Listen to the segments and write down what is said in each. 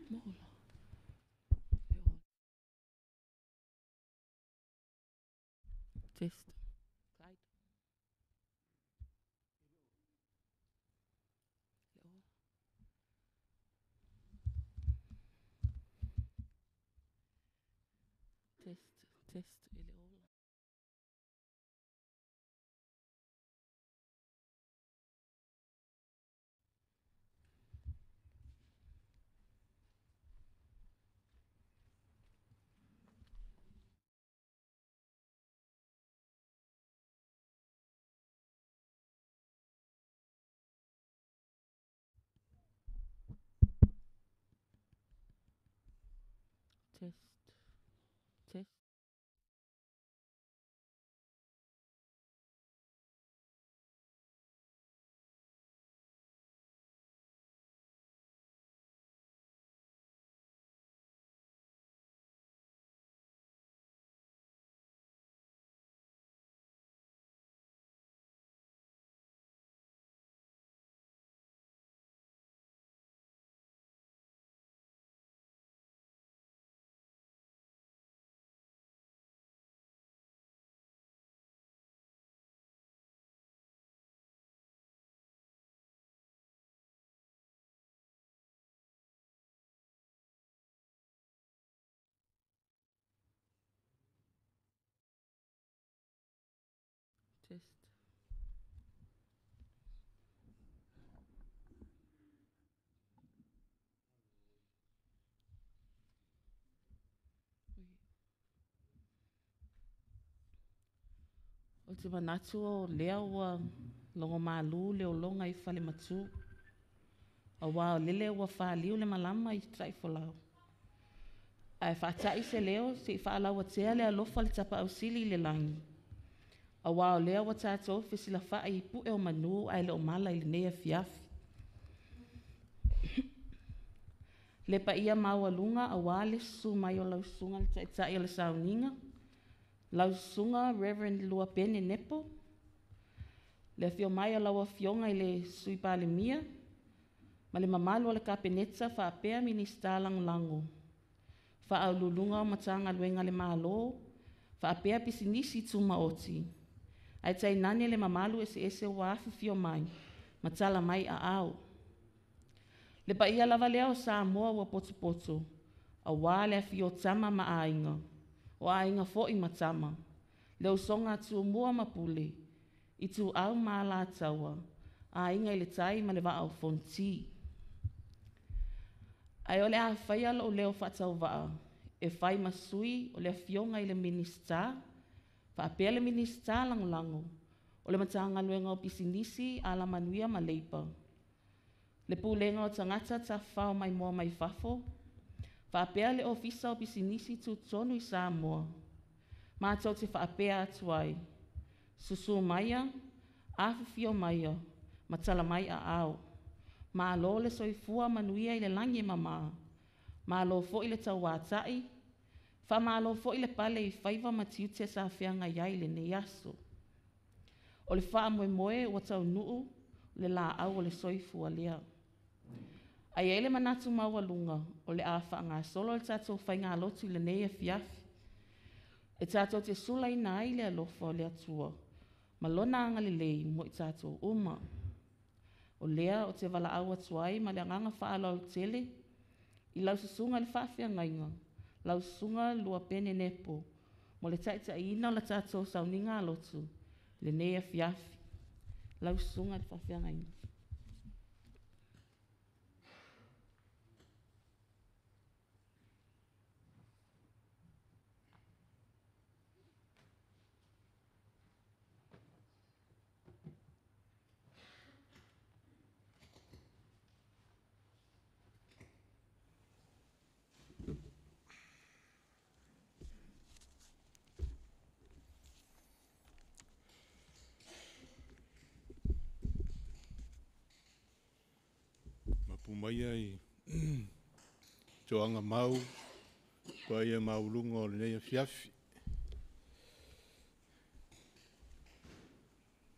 Test. Test, test, e le o ola. Test, test. Test. Ou te manatu o lea ua logomalu le ologa i Falematu, aua o lele ua faliu le malama i Ta'ifolau. Ae faata'i se leo se i faalauatea le alofa o le Tapaau Sili i le lagi, aua o lea ua tatou fesilafa'i i pu'e o manu ae le o mala i lenei afiafi. Le paia maualuga aua le susu mai o lau Susuga i le Taitai o le Sauniga, lau Susuga Reverend Luapene Nepo, le afio mai o lau Afioga i le Sui Palemia ma le mamalu o le Kapeneta faapea Minisita Lagolago, Faauluuluga o Matagaluega a le Malo faapea Pisinisi Tumaoti, ae tainane le mamalu eseese ua afifio mai ma tala mai aao. Le paia lava lea o Samoa ua potopoto, aua le afio o Tama ma Aiga, o Aiga foi ma Tama, le usoga a Tumua ma Pule, Ituau ma Alataua, Aiga i le Tai ma le Vaa o Fonoti. Ae o le a faia lou leo faatauvaa e fai ma sui o le Afioga i le Minisita faapea le Minisita Lagolago o le Matagaluega o Pisinisi, Alamanuia ma Leipa, le Pulega o Tagata Tafafao Maimoa mai Fafo, faapea le Ofisa o Pisinisi Tutotonu i Samoa, matou te faapea atu ai, susu maia, afifio maia, ma tala mai aao. Malo le soifua manuia i le lagi e mama, malo foi le tauatai, faamalo foi le pale i faiva ma tiute sa feagai ai i lenei aso. O le faamoemoe ua taunuu le laau o le soifua lea. Ae i ai le manatu maualuga o le a faagasolo le tatou faigalotu i lenei afiafi, e tatou te sulaina ai le alofa o le Atua ma Lona agalelei mo i tatou uma. O lea ou te valaau atu ai ma le agaga faaaloalo tele i lau Susuga i le Faafeagaiga, lau Susuga Luapene Nepo mo le taitaiina o le tatou sauniga lotu i lenei afiafi. Lau Susuga i le Faafeagaiga. Mapu maia i toaga mau paia maualuga o lenei afiafi.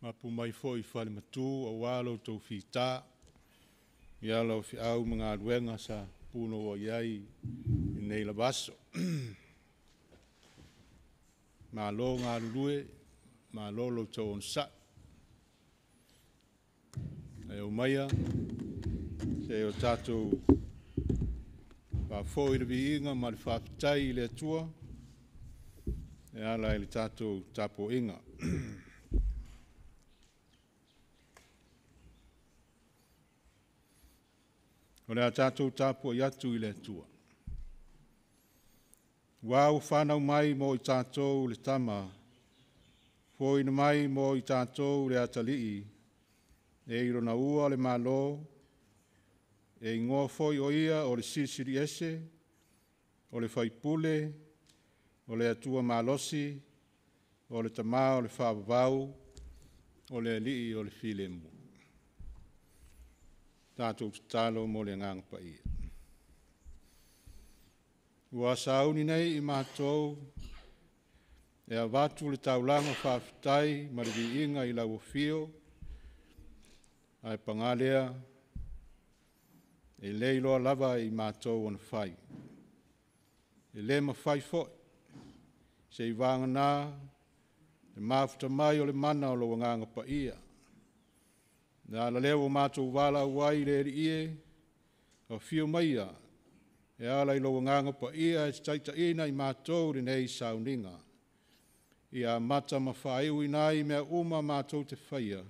Mapu mai foi i fale matu aua lo outou fita, i ala o feau ma galuega sa punouai ai i lenei lava aso. Malo galulue, malo lo outou onosai. Ae omaia se i o tatou faafoi le viiga ma le faafetai i le Atua e ala i le tatou tapuaiga. O le a tatou tapuai atu i le Atua, aua ua fanau mai mo i tatou le Tama, foaiina mai mo i tatou le Atalii, e i Lona ua le Malo, e igoa foi o Ia o le Silisili Ese, o le Faipule, o le Atua malosi, o le Tama o le Faavavau, o le Alii o le Filemu. Tatou tatalo mo le Agaga Paia. Ua sauni nei i matou e avatu le taulaga faafetai ma le viiga i lau afio, ae paga lea, e le iloa lava e i matou ona fai. E le mafai foi, seivagana le mafuta mai o le mana o lou Agaga Paia. O le ala lea ua matou valaau ai le Alii e, afio maia e ala i lou Agaga Paia e te taitaiina i matou i lenei sauniga, ia amata ma faaiuina ai mea uma matou te faia,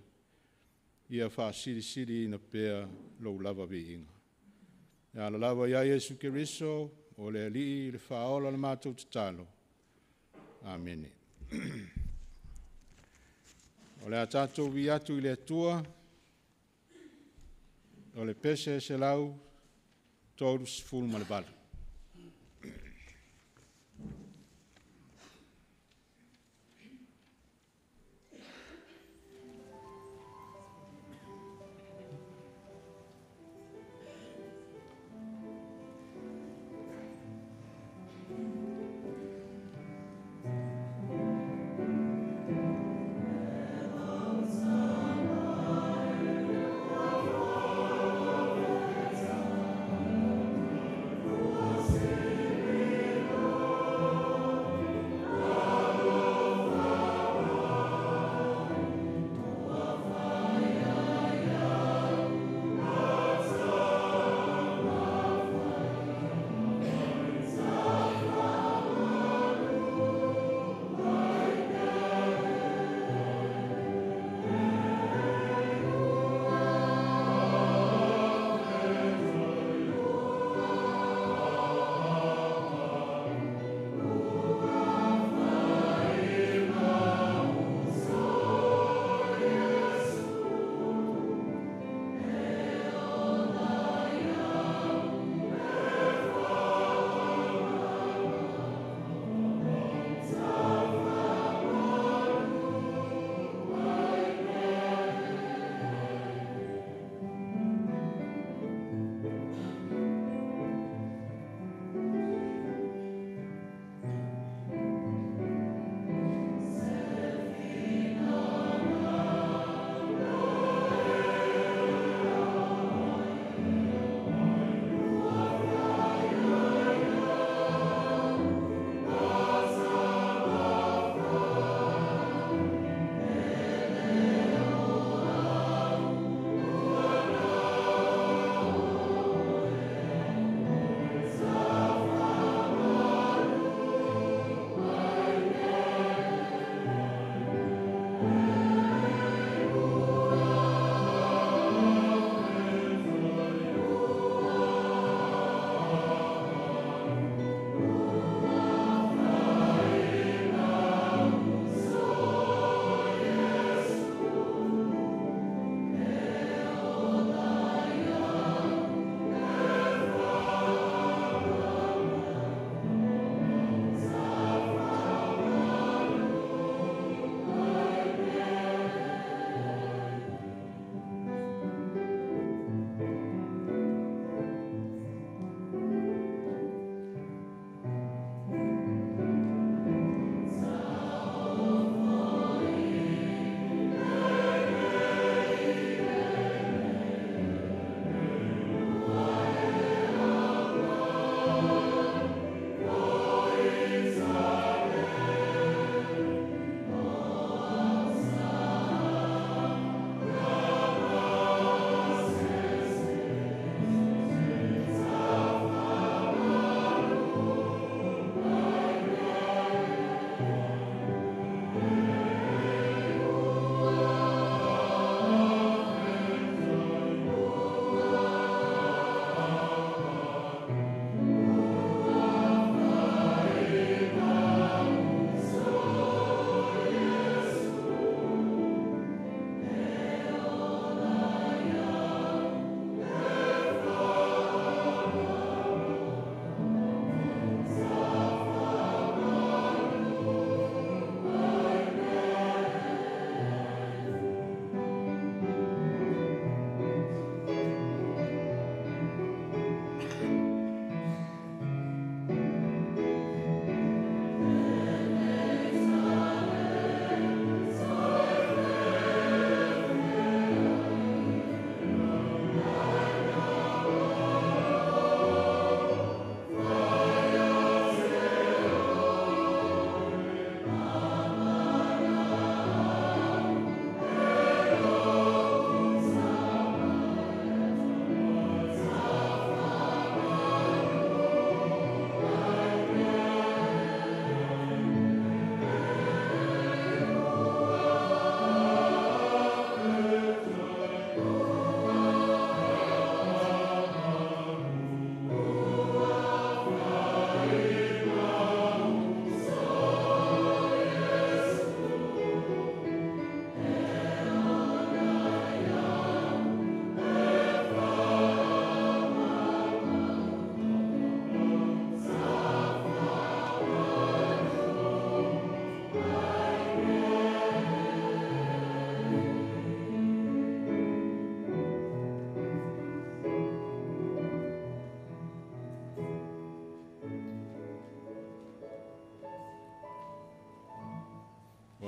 ia faasilisiliina pea lou lava viiga. E ala lava ia Iesu Keriso o le Alii le Faaola le matou tatalo. Amene. O le a tatou vivii atu i le Atua, o le pese 138.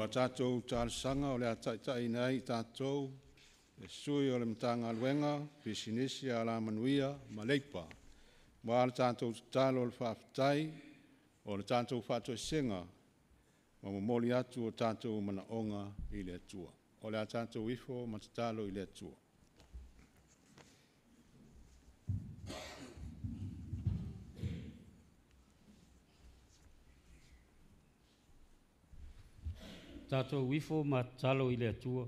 O a tātou talosaga o le a taitaiina ai i tatou e sui o le Matagaluega, Pisinisi, Alamanuia ma Leipa, aua le tatou tatalo o le faafetai o le tatou faatoesega ma momoli atu o tatou manaoga i le Atua. O le a tatou ifo ma tatalo i le Atua. Tatou ifo ma tatalo i le Atua.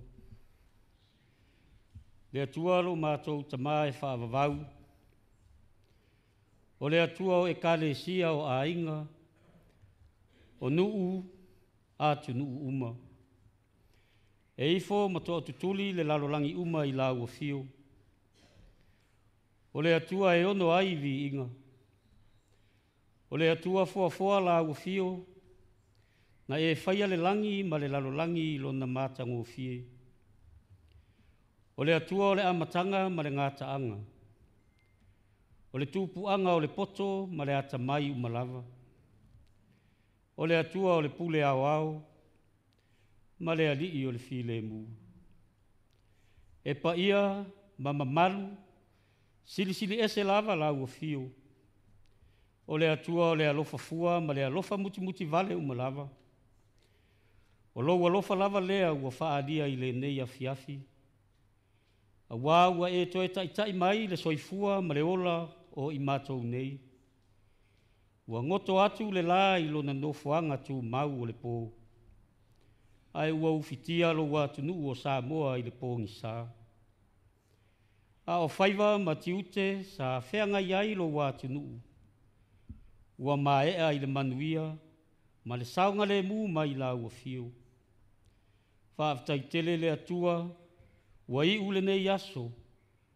Le Atua lo matou Tama e faavavau, o le Atua o ekalesia, o aiga, o nuu, atunuu uma. E ifo ma toatutuli le lalolagi uma i lau afio. O le Atua e ono ai viiga. O le Atua foafoa lau afio, na e faia le lagi ma le lalolagi i lona matagofie. O le Atua o le amataga ma le gataaga, o le tupuaga o le poto ma le atamai uma lava. O le Atua o le pule aoao ma le Alii o le filemu. E paia ma mamalu, silisili ese lava lau afio. O le Atua o le alofa fua ma le alofa mutimutivale uma lava. O lou alofa lava lea ua faaalia i lenei afiafi, auā ua e toe taitai mai le soifua ma le ola o i matou nei. Ua goto atu le la i lona nofoaga tumau o le pō, ae ua ufitia lou atunuu o Samoa i le pogisa. A o faiva ma tiute sa feagai ai lou atunuu, ua maea i le manuia ma le saogalemu mai lau afio. Faafetai tele le Atua ua iu lenei aso,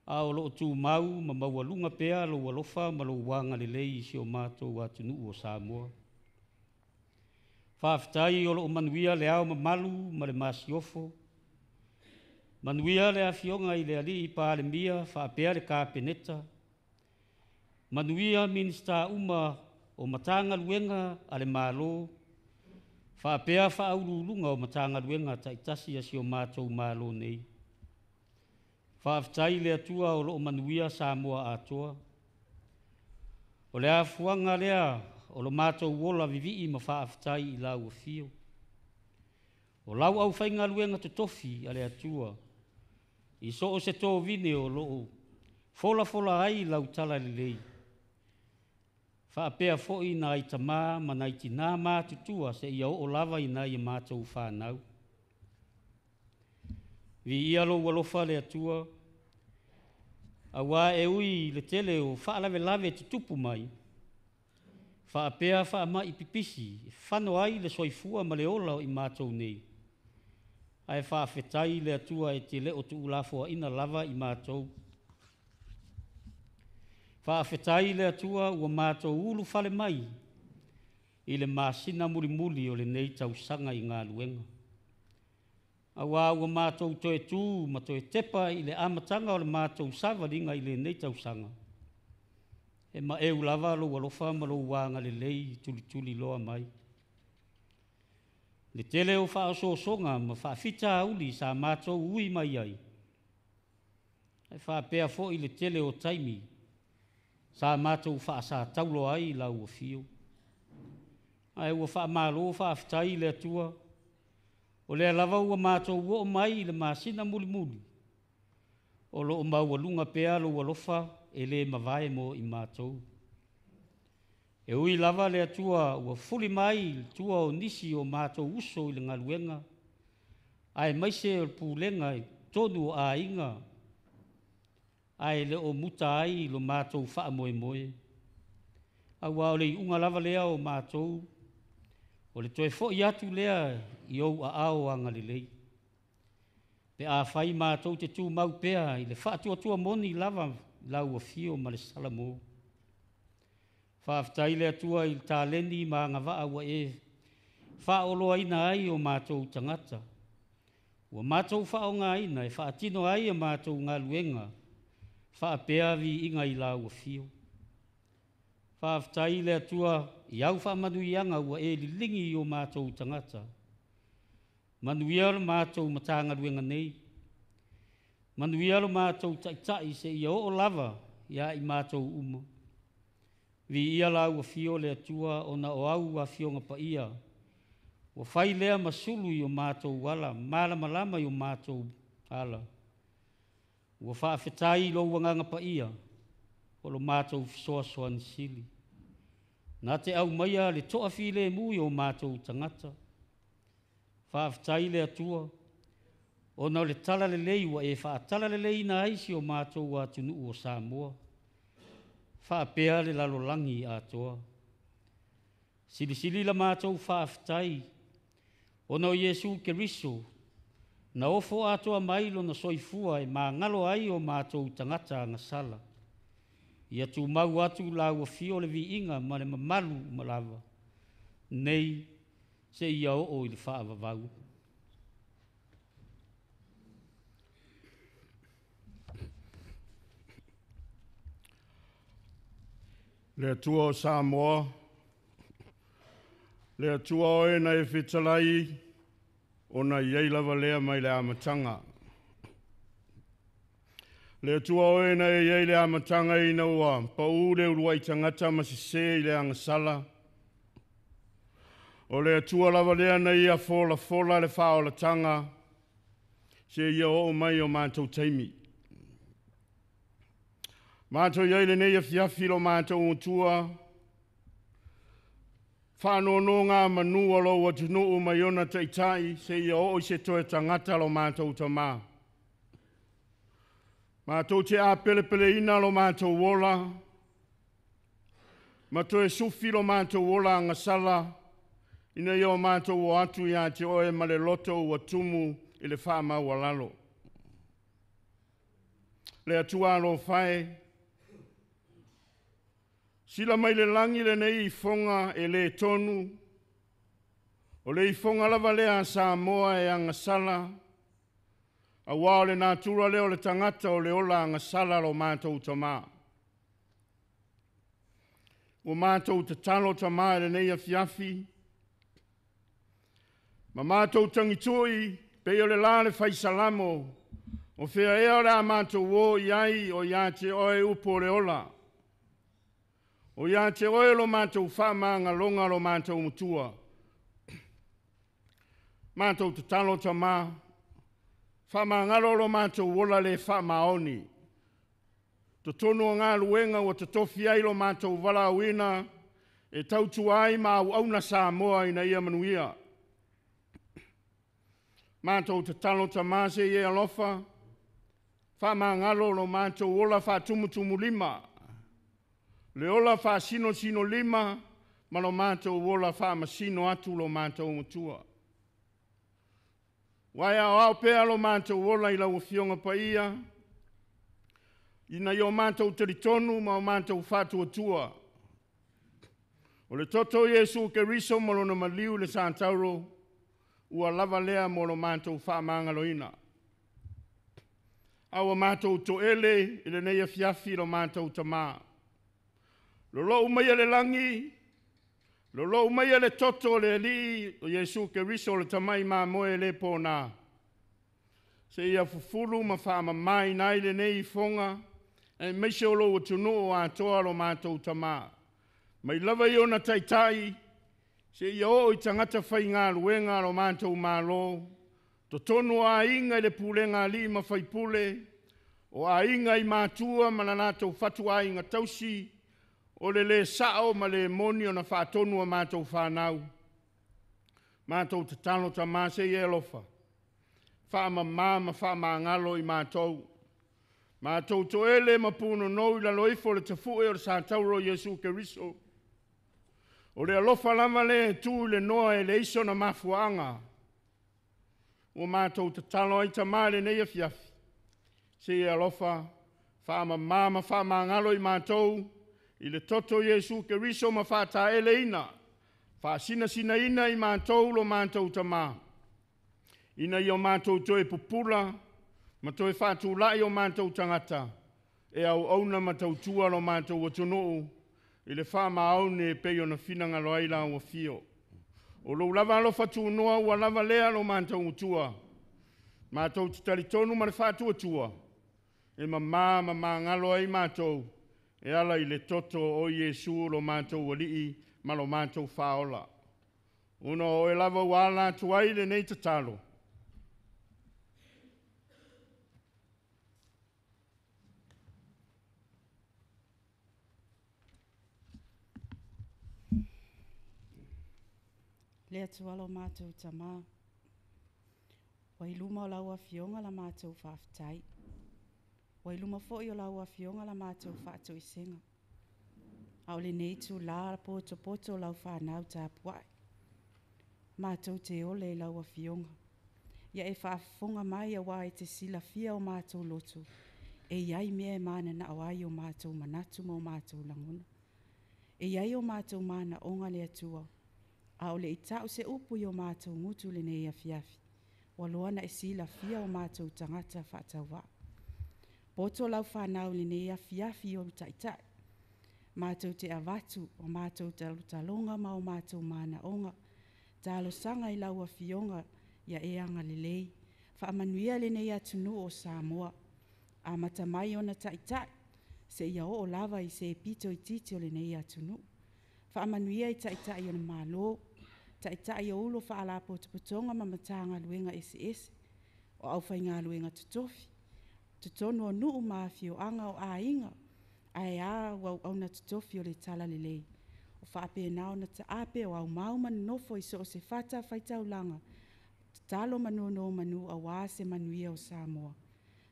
a o loo tumau ma maualuga pea lou alofa ma lou agalelei i si o matou atunuu o Samoa. Faafetai o loo manuia le Ao Mamalu ma le Masiofo, manuia le Afioga i le Alii Palemia faapea le Kapeneta, manuia Minisita uma o Matagaluega a le Malo faapea Ofisa Sili o Pulega o Matagaluega taitasi a si o matou Malo nei. Faafetai i le Atua o loo manuia Samoa atoa. O le afuaga lea o lo matou ola vivii ma faafetai i lau afio. O lau aufaigaluega totofi a le Atua i so o se tovine o loo folafola ai lau talalelei, faapea foi nai tama ma nai tina matutua seia oo lava i nai a matou fanau. Viia lou alofa le Atua, auā e ui i le tele o faalavelave tutupu mai, faapea faamai pipisi e fano ai le soifua ma le ola o i matou nei, ae faafetai le Atua e te le o tuulafoaina lava i matou. Faafetai le Atua ua matou ulufale mai i le masina mulimuli o lenei tausaga i galuega, auā ua matou toe tu ma toe tepa i le amataga o le matou savaliga i lenei tausaga. E maeu lava lou alofa ma lou agalelei tulituliloa mai. Le tele o faaosoosoga ma faafitauli sa matou ui mai ai, ae faapea foi le tele o taimi sa matou faasataulo ai lau afio. Ae ua faamalo faafetai i le Atua, o lea lava ua matou oo mai i le masina mulimuli, o loo maualuga pea lou alofa e le mavae mo i matou. E ui lava le Atua ua fuli mai i tua o nisi o matou uso i le galuega, aemaise o le pulega i totonu o aiga, ae le o muta ai lo matou faamoemoe, auā o le iuga lava lea o matou, o le toe foi atu lea i ou aao agalelei, pe afai matou te tumau pea i le faatuatua moni lava lau afio ma le Salamo. Faafetai le Atua i le taleni ma agavaa ua e faaoloaina ai o matou tagata, ua matou faaaogaina e faatino ai a matou galuega faapea viiga i lau afio. Faafetai le Atua i au faamanuiaga ua e liligi i o matou tagata. Manuia lo matou Matagaluega nei. Manuia lo matou taitai seia oo lava ia i matou uma. Viia lau afio le Atua ona o au afioga paia. Ua fai lea ma sulu i o matou ala, malamalama i o matou ala. Ua faafetai i lou agaga paia o lo matou fesoasoani sili. Na te aumaia le toafilemu i o matou tagata. Faafetai le Atua, ona o le talalelei ua e faatalaleleina ai si o matou atunuu o Samoa, faapea le lalolagi atoa. Silisili la matou faafetai, ona o Iesu Keriso, na ofo atoa mai lona soifua e magalo ai o matou tagata agasala. Ia tumau atu lau afio le viiga ma le mamalu uma lava, nei seia oo i le faavavau. Le Atua o Samoa, le Atua oe na e fetalai, ona i ai lava lea mai le amataga. Le Atua oe na e i ai le amataga ina ua pau le uluai tagata ma sese i le agasala. O le Atua lava lea na ia folafola le faaolataga, seia oo mai o matou taimi. Matou i ai lenei afiafi lo matou Atua, faanonoga manu o lou atunuu mai ona taitai, seia oo i se toe tagata lo matou tamā. Matou te apelepeleina lo matou ola, ma toe sufi lo matou ola agasala, ina ia o matou o atu ia te oe ma le loto ua tumu i le faamaualalo. Le Atua alofa e, sila mai le lagi lenei ifoga e le tonu, o le ifoga lava lea a Samoa e agasala, aua o le natura lea o le tagata o le ola agasala lo matou tamā. Ua matou tatalo tamā i lenei afiafi, ma matou tagitui pei o le la le faisalamo, o fea ea o le a matou o i ai o ia te oe upu o le ola. O ia te oe lo matou faamagaloga lo matou matua. Matou tatalo tamā, faamagalo lo matou ola le faamaoni. Totonu o galuega ua totofi ai lo matou valaauina, e tautua ai ma auauna Samoa ina ia manuia. Matou tatalo tamā se i e alofa, faamagalo lo matou ola faatumutumulima, le ola faasinosinolima ma lo matou ola faamasino atu lo matou matua. Ua e aoao pea lo matou ola i lau Afioga Paia, ina ia o matou talitonu ma o matou faatuatua. O le toto o Iesu Keriso ma lona maliu i le satauro, ua lava lea mo lo matou faamagaloina. A ua matou toele i lenei afiafi lo matou tamā. Lolou maia le lagi, lolou maia le toto o le Alii o Iesu Keriso o le tamai mamoe e le pona, seia fufulu ma faamamaina ai lenei ifoga, aemaise o lou atunuu atoa lo matou tamā. Mai lava i ona taitai, seia oo i tagata faigaluega a lo matou Malo, totonu o aiga i le pulega a alii ma faipule, o aiga i matua ma le latou fatuaiga tausi, o le le sao ma le moni ona faatonu a matou fanau. Matou tatalo tamā se i e alofa, faamama ma faamagalo i matou. Matou toele ma punonou i lalo ifo o le tafue o le satauro o Iesu Keriso. O le alofa lava lea e tu i le noa e leai sona mafuaaga. Ua matou tatalo ai tamā i lenei afiafi, se i e alofa, faamama ma faamagalo i matou i le toto o Iesu Keriso ma faataeleina, faasinasinaina i matou lo matou tamā, ina ia matou toe pupula ma toe faatulai o matou tagata e auauna ma tautua lo matou atunuu i le faamaoni e pei ona finagalo ai lau afio. O lou lava alofa tunoa ua lava lea lo matou utua. Matou te talitonu ma le faatuatua, e mamā ma magalo ai matou, e ala i le toto o Iesu lo matou alii ma lo matou faaola. Ona o oe lava ua ala atu ai lenei tatalo. Le Atua lo matou Tamā, ua i luma o lau Afioga la matou faafetai. Ua i luma foi o lau Afioga la matou faatoesega. A o lenei itulā potopoto lau fanau tapuai, matou te ola i lau Afioga. Ia e faafofoga mai auā e te silafia o matou loto, e i ai mea e mananao ai o matou manatu ma o matou lagona. E i ai o matou manaoga le Atua, a o le i tau se upu i o matou gutu i lenei afiafi, ua loa ona e silafia o matou tagata faatauvaa. Poto lau fanau i lenei afiafi i ou taitai, matou te avatu o matou talotaloga ma o matou manaoga, talosaga i lau Afioga ia e agalelei, faamanuia lenei atunuu o Samoa, amata mai ona taitai seia oo lava i se pito itiiti o lenei atunuu. Faamanuia i taitai o le Malo, taitai o Ofisa o Faalapotopotoga ma Matagaluega eseese, o aufaigaluega totofi, totonu o nuu ma afioaga o aiga, ae a au auauna totofi o le Talalelei, o faapena ona taape o aumau ma nonofo i so o se fatafaitaulaga, tatalo ma nonomanu aua se manuia o Samoa.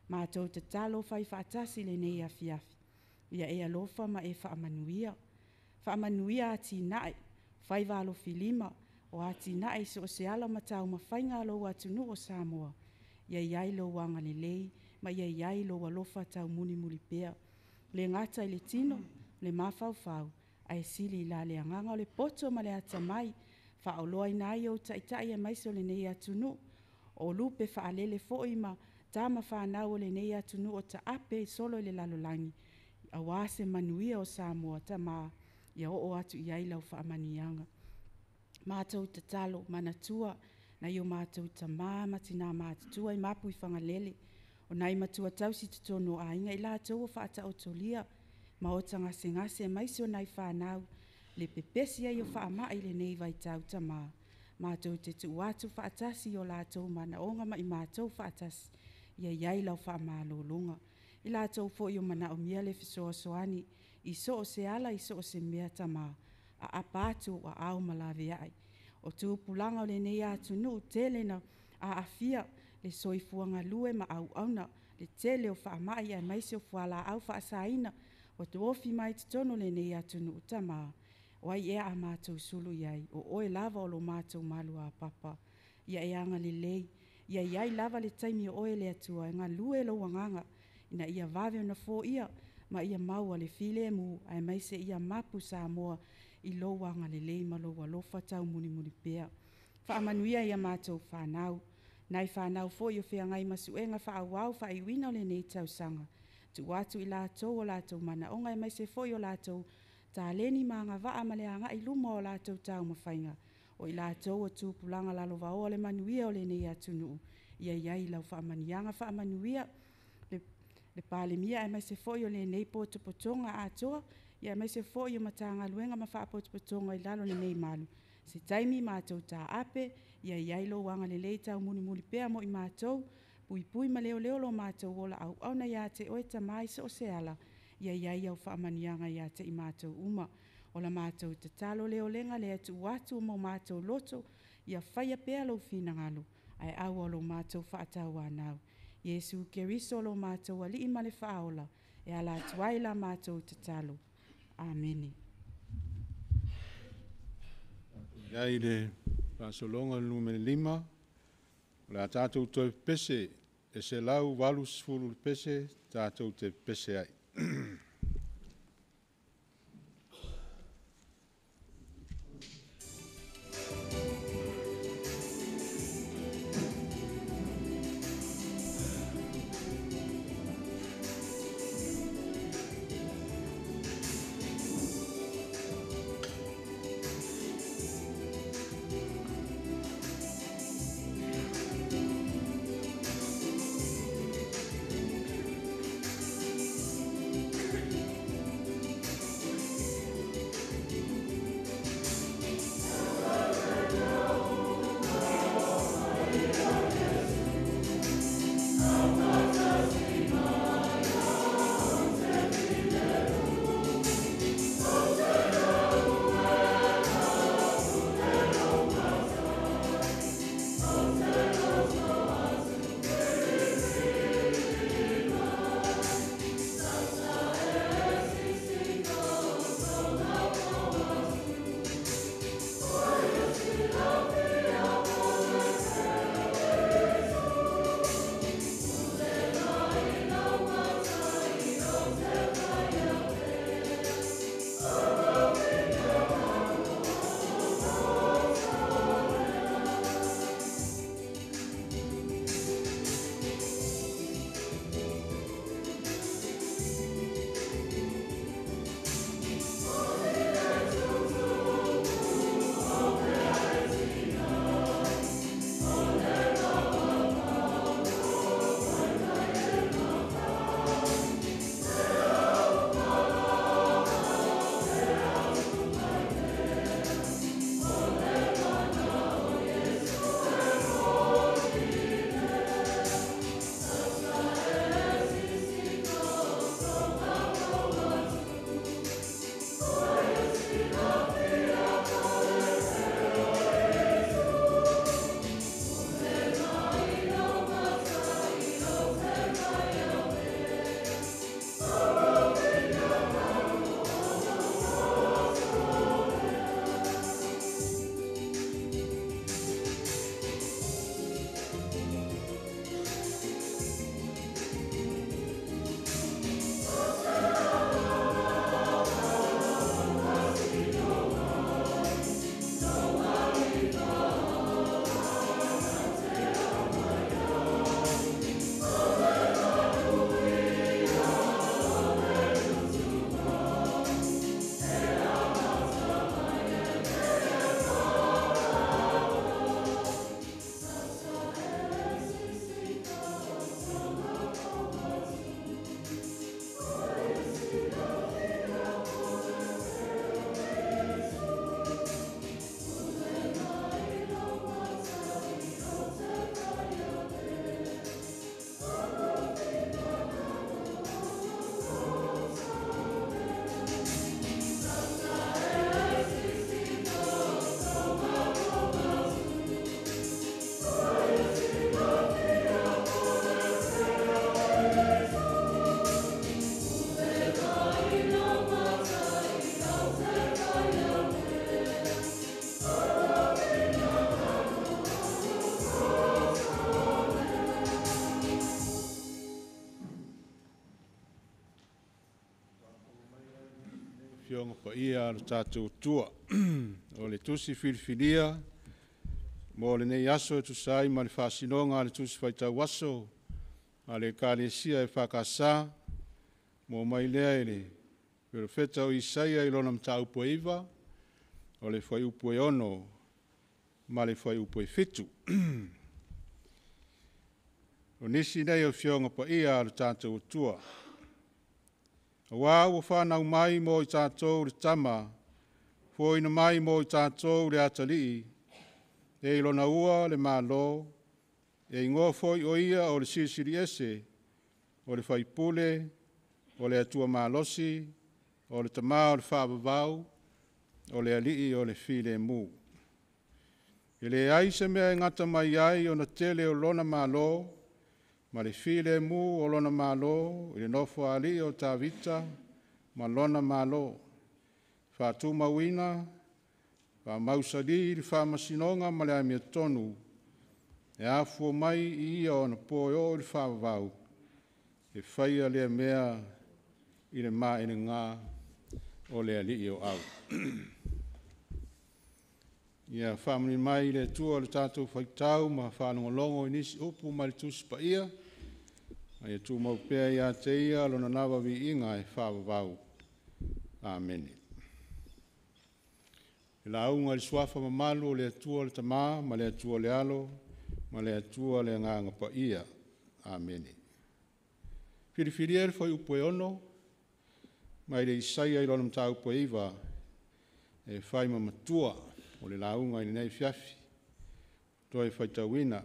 Matou tatalo fai faatasi i lenei afiafi, ia e alofa ma e faamanuia. Faamanuia atinae, faiva alofilima, o atinae i so o se ala ma taumafaiga a lou atunuu o Samoa, ia i ai lou agalelei ma ia i ai lou alofa taumulimuli pea. Le gata i le tino, le mafaufau, ae sili la le agaga o le poto ma le atamai, faaoloaina ai ou taitai aemaise o lenei atunuu, o lupe faalele foi ma tama fanau o lenei atunuu o taape solo i le lalolagi, aua se manuia o Samoa, Tama, ia oo atu i ai lau faamanuiaga. Matou tatalo, manatua nai o matou tama ma tina matutua i mapu i Fagalele, o nai matua tausi totonu o aiga, i latou o faataotolia maota gasegase aemaise o nai fanau, le pepesi ai o faamai i lenei vaitau Tama, matou te tuu atu faatasi i o latou manaoga ma i matou faatasi, ia i ai lau faamalologa. I latou foi o manaomia le fesoasoani i so o se ala i so o se mea Tama, aapa atu ou aao ma laveai. O tupulaga o lenei atunuu tele ina aafia le soifua galue ma auauna, le tele o faamai aemaise o fualaau faasaina ua tofofi mai totonu o lenei atunuu, Tama, o ai ea a matou sulu i ai? O oe lava o lo matou maluapapa. Ia e agalelei, ia i ai lava le taimi o oe le Atua e galue lou agaga ina ia vave ona foia ma ia maua le filemu aemaise ia mapu Samoa i lou agalelei ma lou alofa taumulimuli pea. Faamanuia i a matou fanau, nai fanau foi o feagai ma suega faaauau faaiuina o lenei tausaga, tuu atu i latou o latou manaoga aemaise foi o latou taleni ma agavaa ma le agai i luma o latou taumafaiga, o i latou o tupulaga lalovaoa o le manuia o lenei atunuu, ia i ai lau faamanuiaga. Faamanuia le Palemia aemaise foi o lenei potopotoga atoa, aemaise foi o Matagaluega ma Faalapotopotoga i lalo o lenei malu. Se taimi matou taape, ia i ai lou agalelei taumulimuli pea mo i matou, puipui ma leoleo lo matou ola auauna ia te oe Tama i so o se ala, ia i ai au faamanuiaga ia te i matou uma. O la matou tatalo le olega lea e tuu atu mo matou loto, ia faia pea lou finagalo, ae aua lo matou faatauanau. Iesu Keriso lo matou Alii ma le Faaola, e ala atu ai la matou tatalo. Amene. I ai le faasologa le numera 5, o le a tatou toe pese e 180 le pese tatou te pese ai. Afioga Paia a lo tatou Atua. O le tusi filifilia mo lenei aso e tusa ai ma le faasinoga a le tusi faitau aso a le Ekalesia EFKS, mo mai lea i le Perofeta o Isaia i lona mataupu e 9, o le fuaiupu e 6 ma le fuaiupu e 7. O nisi nei o Afioga Paia a lo tatou Atua. Aua ua fanau mai mo i tatou le tama, foaiina mai mo i tatou le atalii, e i lona ua le Malo, e igoa foi o ia o le Silisili Ese, o le Faipule, o le Atua Malosi, o le Tama o le Faavavau, o le Alii o le Filemu. E leai se mea e gata mai ai ona tele o lona Malo, ma le filemu o lona Malo i le nofoalii o Tavita ma lona Malo, faatumauina, faamausali le faamasinoga ma le amiotonu, e afua mai i ia ona po e oo i le faavavau, e faia lea mea i le maelega o le Alii o Au. Ia faamanuia mai le Atua i le tatou faitau ma faalogologo i nisi upu mai le Tusi Paia, a ia tumau pea ia te Ia Lona lava viiga e faavavau. Amene. Le lauga i le Suafa mamalu o le Atua le Tama ma le Atua le Alo ma le Atua le Agaga Paia. Amene. Filifilia le fuaiupu e 6 mai le Isaia i lona mataupu e 9 e fai ma matua o le lauga i lenei afiafi. Toe faitauina.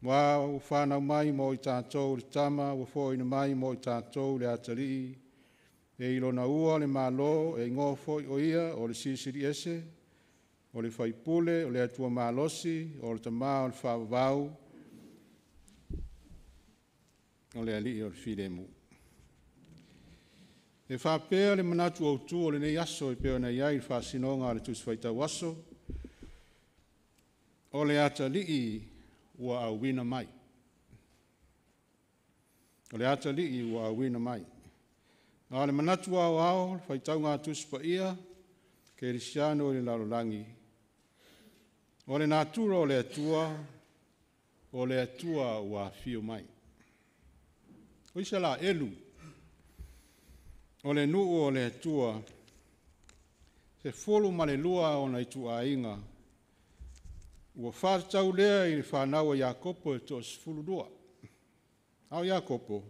Aua ua fanau mai mo i tatou le tama, ua foaiina mai mo i tatou le atalii, e i lona ua le Malo, e igoa foi o ia o le Silisili Ese, o le Faipule, o le Atua Malosi, o le Tama o le Faavavau, o le Alii o le Filemu. E faapea le manatu autu o lenei aso e pei ona i ai le faasinoga a le Tusi Faitau Aso, o le atalii ua auina mai. O le atalii ua auina mai. A o le manatu aoao, le faitauga a Tusi Paia, Kerisiano i le lalolagi, o le natura o le Atua, o le Atua ua afio mai. O Isalaelu, o le nuu o le Atua, 12 ona ituaiga, ua faatatau lea i le fanau a Iakopo e toa-12. A o Iakopo,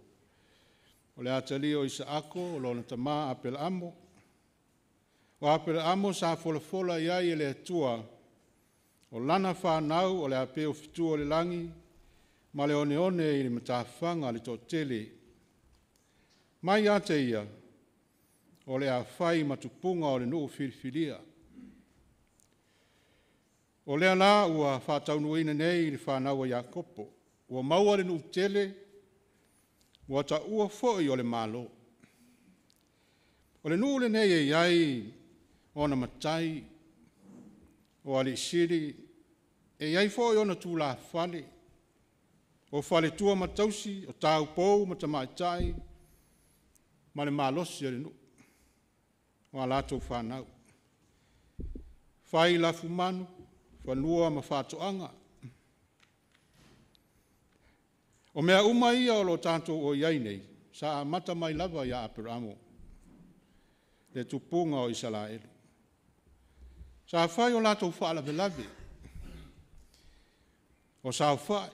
o le atalii o Isaako, o lona tama Aperaamo. O Aperaamo sa folafola i ai e le Atua, o lana fanau o le a pei o fetu o le lagi, ma le oneone i le matafaga le toatele. Mai ia te ia, o le a fai ma tupuga o le nuu filifilia. O lea la ua faataunuuina nei i le fanau a Iakopo, ua maua le nuu tele, ua taua foi o le Malo. O le nuu lenei e i ai ona matai, o alii sili, e i ai foi ona tulafale, o faletua ma tausi, o taupou ma tamaitai, ma le malosi o le nuu, o a latou fanau. Fai lafumanu, fanua ma faatoaga. O mea uma ia o lo o tatou o i ai nei, sa amata mai lava ia Aperamo, le tupuga o Isalaelu. Sa fai o latou faalavelave, o saofai,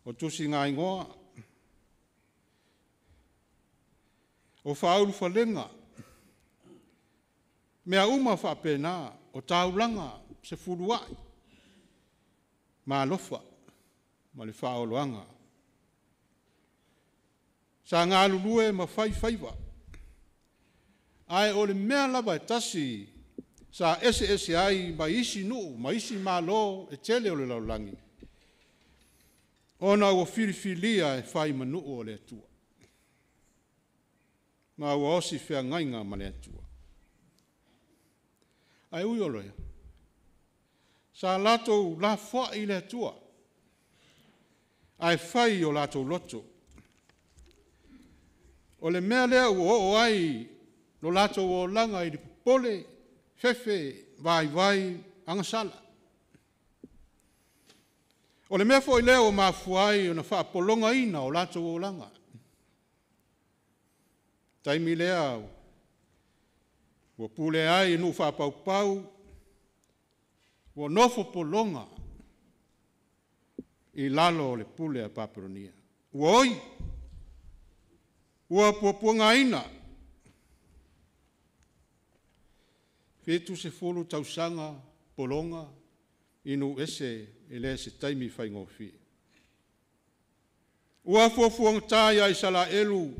o tusigaigoa, o faaulufalega, mea uma faapena, o taulaga sefuluai, ma alofa ma le faaoloaga. Sa galulue ma fai faiva, ae o le mea lava e tasi sa eseese ai ma isi nuu ma isi malo e tele o le lalolagi, ona ua filifilia e fai ma nuu o le Atua, ma ua osi feagaiga ma le Atua. Ae ui o lea, sa latou lafoai i le Atua, ae fai i o latou loto. O le mea lea ua oo ai lo latou olaga i le popole, fefe, vaivai, agasala. O le mea foi lea ua mafua ai ona faapologaina o latou olaga. Taimi lea ua pulea ai e nuu faapaupau, ua nofo pologa i lalo o le pule a Papelonia. Ua oi, ua puapuagaina, 70 tausaga pologa i nuu ese, e le o se taimi faigofie. Ua fuafuagata ia Isaraelu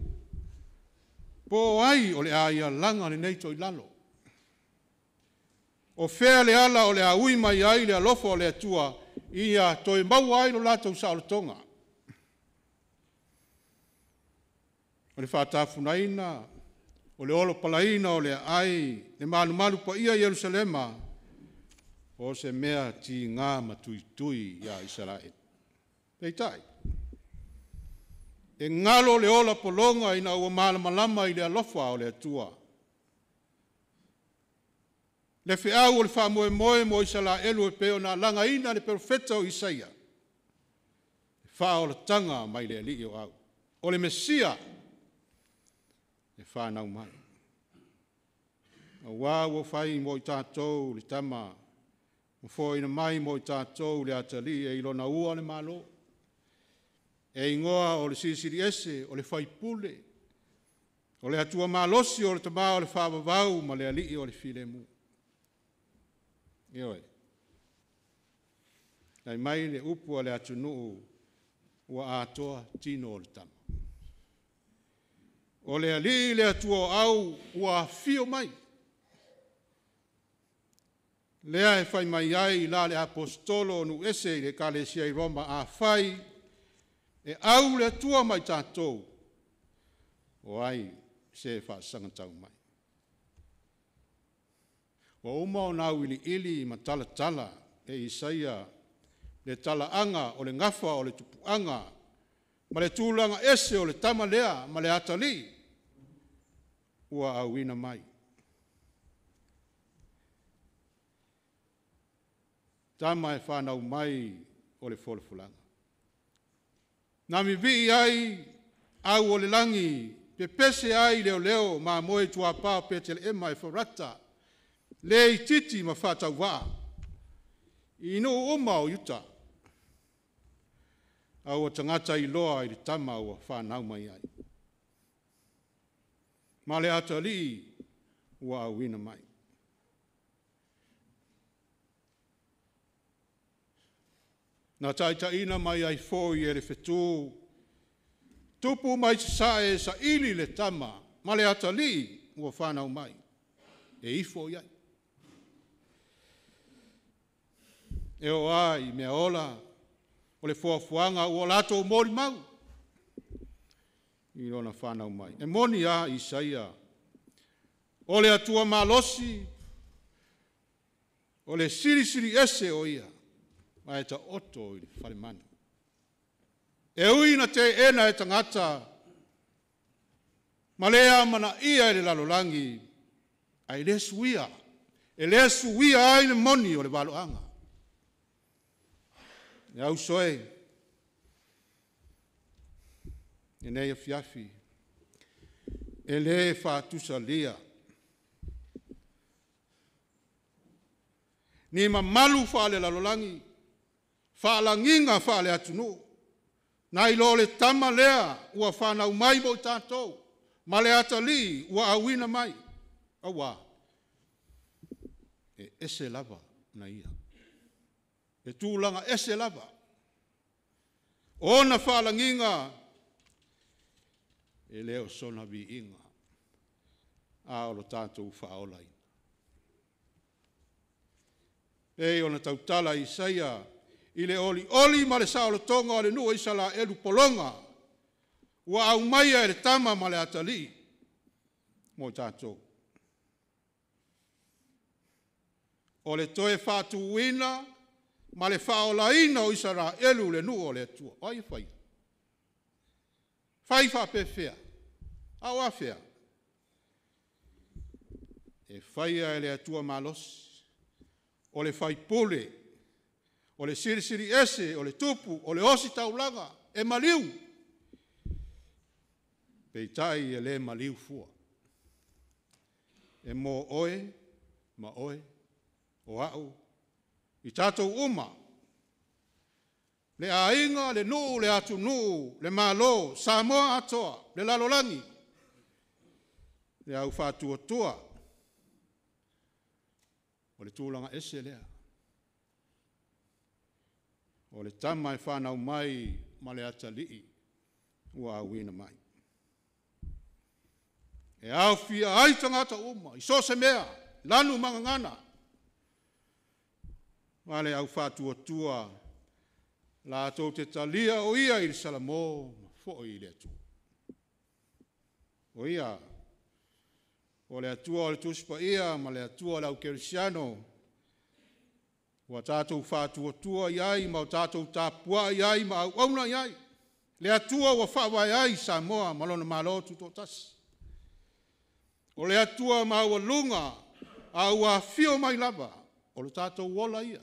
po o ai o le a ia laga lenei toilalo. O fea le ala o le a ui mai ai le alofa o le Atua ia toe maua ai lo latou saolotoga. O le faatafunaina, o le olopalaina o le aai, le malumalu paia i Ierusalema, o se mea tiga ma tuitui ia Isaraelu. Peitai, e galo le ola pologa ina ua malamalama i le alofa o le Atua. Le feau o le faamoemoe mo Isaraelu e pei ona lagaina e le Perofeta o Isaia, le faaolataga mai le Alii o Au, o le Mesia e fanau mai. Aua ua fai mo i tatou le tama, ua foaiina mai mo i tatou le atalii, e i lona ua le Malo. E igoa o le Silisiliese, o le Faipule, o le Atua malosi, o le Tama o le Faavavau ma le Alii o le Filemu. Ioe. Fai mai le upu a le atunuu, ua atoa tino o le tama. O le Alii le Atua o Au ua afio mai, lea e fai mai ai la le Aposetolo o nuu ese i le Ekalesia i Roma, afai e au le Atua ma i tatou, o ai se faasagatau mai? Ua uma ona auiliili ma talatala e Isaia le talaaga o le gafa o le tupuaga ma le tulaga ese o le tama lea ma le atalii ua auina mai. Tama e fanau mai o le folafolaga. Na vivii ai au o le lagi, pepese ai leoleo mamoe tuapa o Petelehema Efarata, le itiiti ma faatauvaa i nuu uma o Iuta, a ua tagata iloa i le tama ua fanau mai ai, ma le atalii ua auina mai. Na taitaiina mai ai foi e le fetu, tupu mai sasae e saili le tama ma le atalii ua fanau mai e ifo i ai. E oo lava i meaola o le foafoaga ua latou molimau i lona fanau mai. E moni lava Isaia, o le Atua malosi, o le Silisili Ese o Ia, ae taoto i le falemanu. E ui ina teena e tagata ma le amanaia e le lalolagi, ae le suia, e le suia ai le moni o le valoaga. Le auso e, i lenei afiafi, e le faatusalia ni mamalu faale-lalolagi, faalagiga faale-atunuu, nai lo le Tama lea ua fanau mai mo i tatou, ma le atalii ua auina mai. Aua? E ese lava na Ia, e tulaga ese lava. O ona faalagiga, e le o sona viiga, a o lo tatou faaolaina. E pei ona tautala Isaia i le olioli ma le saolotoga o le nuu o Isaraelu pologa, ua aumaia e le tama ma le atalii mo i tatou. O le toe faatuina ma le faaolaina o Isaraelu le nuu o le Atua. O ai e faia? Fai faapefea? A o afea? E faia e le Atua malosi, o le faipule, o le silisili ese, o le tupu, o le ositaulaga, e maliu. Peitai e le maliu fua. E mo oe ma oe, o au, i tatou uma, le aiga, le nuu, le atunuu, le Malo, Samoa atoa, le lalolagi, le au faatuatua, o le tulaga ese lea. O le tama e fanau mai ma le atalii ua auina mai. E aofia ai tagata uma i so o se mea, lanu ma gagana, ma le au faatuatua latou te talia o ia i le Salamo ma foi i le Atua. O ia, o le Atua o le Tusi Paia ma le Atua o le au kerisiano, ua tatou faatuatua i ai ma o tatou tapuai ai ma auauna i ai, le Atua ua faavae ai Samoa ma lona Malo Tutoatasi. O le Atua maualuga a ua afio mai lava, o lo tatou ola ia.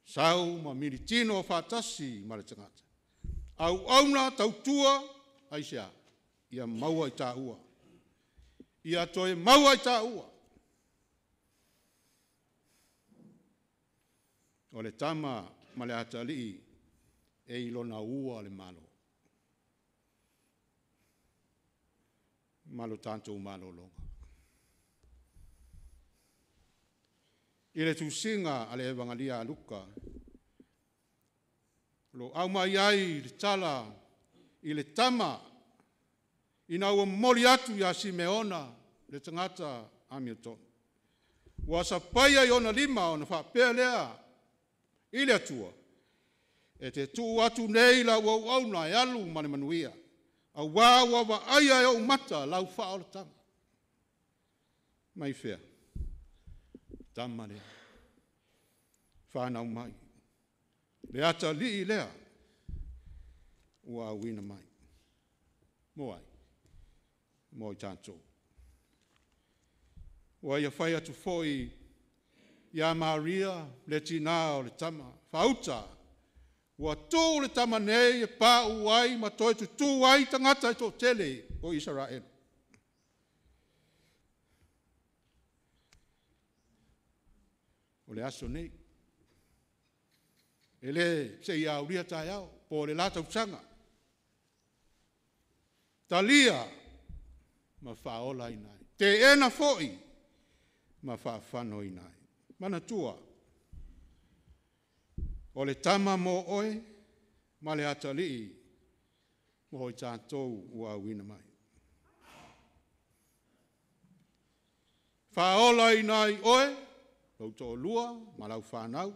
Sau ma militino faatasi ma le tagata, auauna, tautua, aisea? Ia maua i taua, ia toe maua i taua. O le tama ma le atalii e i lona ua le Malo ma lo tatou malologa. I le tusiga a le Evagalia a Luka, o lo o aumai ai le tala i le tama ina ua momoli atu ia Simeona le tagata amiotonu, ua sapaia i ona lima ona faapea lea i le Atua, e te tuu atu nei lau auauna e alu ma le manuia, aua ua vaaia e ou mata lau faaolataga. Mai fea? Tama lea, fanau mai, le atalii lea ua auina mai. Mo ai? Mo i tatou. Ua ia fai atu foi ia Maria le tina o le tama, faauta, ua tuu le tama nei e pauu ai ma toe tutū ai tagata e toatele o Isaraelu. O le aso nei, e le se i aulia taeao po o le la tausaga, talia ma faaolaina ai, teena foi ma faafanoina ai. Manatua, o le tama mo oe ma le atalii mo i tatou ua auina mai. Faaolaina ai oe, lou toalua ma lau fanau,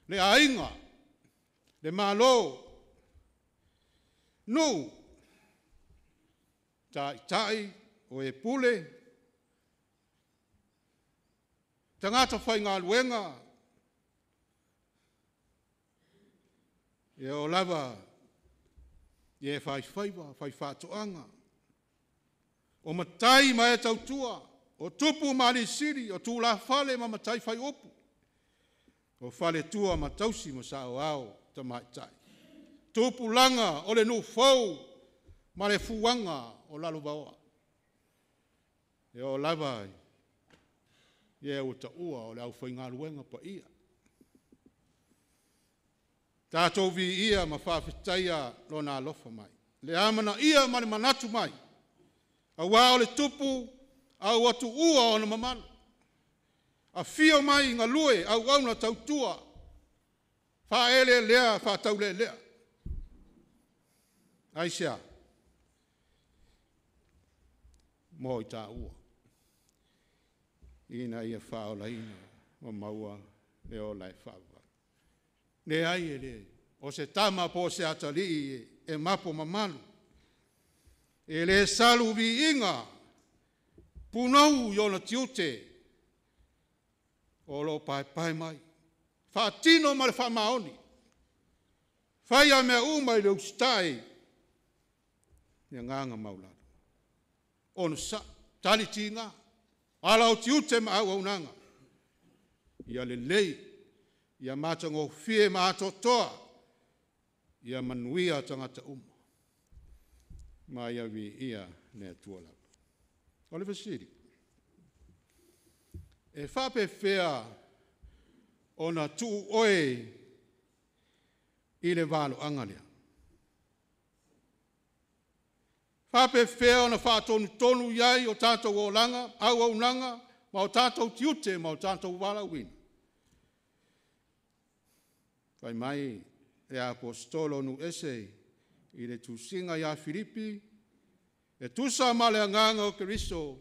le aiga, le Malo, nuu, taitai o e pule, tagata faigaluega, e oo lava i e faifaiva, faifaatoaga, o matai ma e tautua, o tupu ma alii sili, o tulafale ma matai fai upu, o faletua ma tausi ma saoao tamaitai, tupulaga o le nuu fou ma le fuaga o lalovaoa, e oo lava i e ua taua o le aufaigaluega paia. Tatou viia ma faafetaia Lona alofa mai, le amanaia ma le manatu mai, aua o le Tupu a ua tuua ona mamalu, afio mai galue, auauna tautua, faaeleelea faataulealea. Aisea? Mo i taua, ina ia faaolaina ma maua le ola e faavavau. Leai e le o se tama po o se atalii e mapo mamalu, e le salu viiga punou i ona tiute o lo o paepae mai, faatino ma le faamaoni. Fai a mea uma i le usitai, le agaga maulalo. Ono sa, tali tiga, ala o tiute ma auaunaga. Ia lelei, ia matagofie ma atoatoa, ia manuia tagata uma, ma ia viia le Atua lava. O le fesili, e faapefea ona tuu oe i le valoaga lea? Faapefea ona faatonutonu i ai o tatou olaga, auaunaga ma o tatou tiute ma o tatou valaauina? Fai mai le Aposetolo o nuu ese i le tusiga ia Filipi, e tusa ma le agaga o Keriso,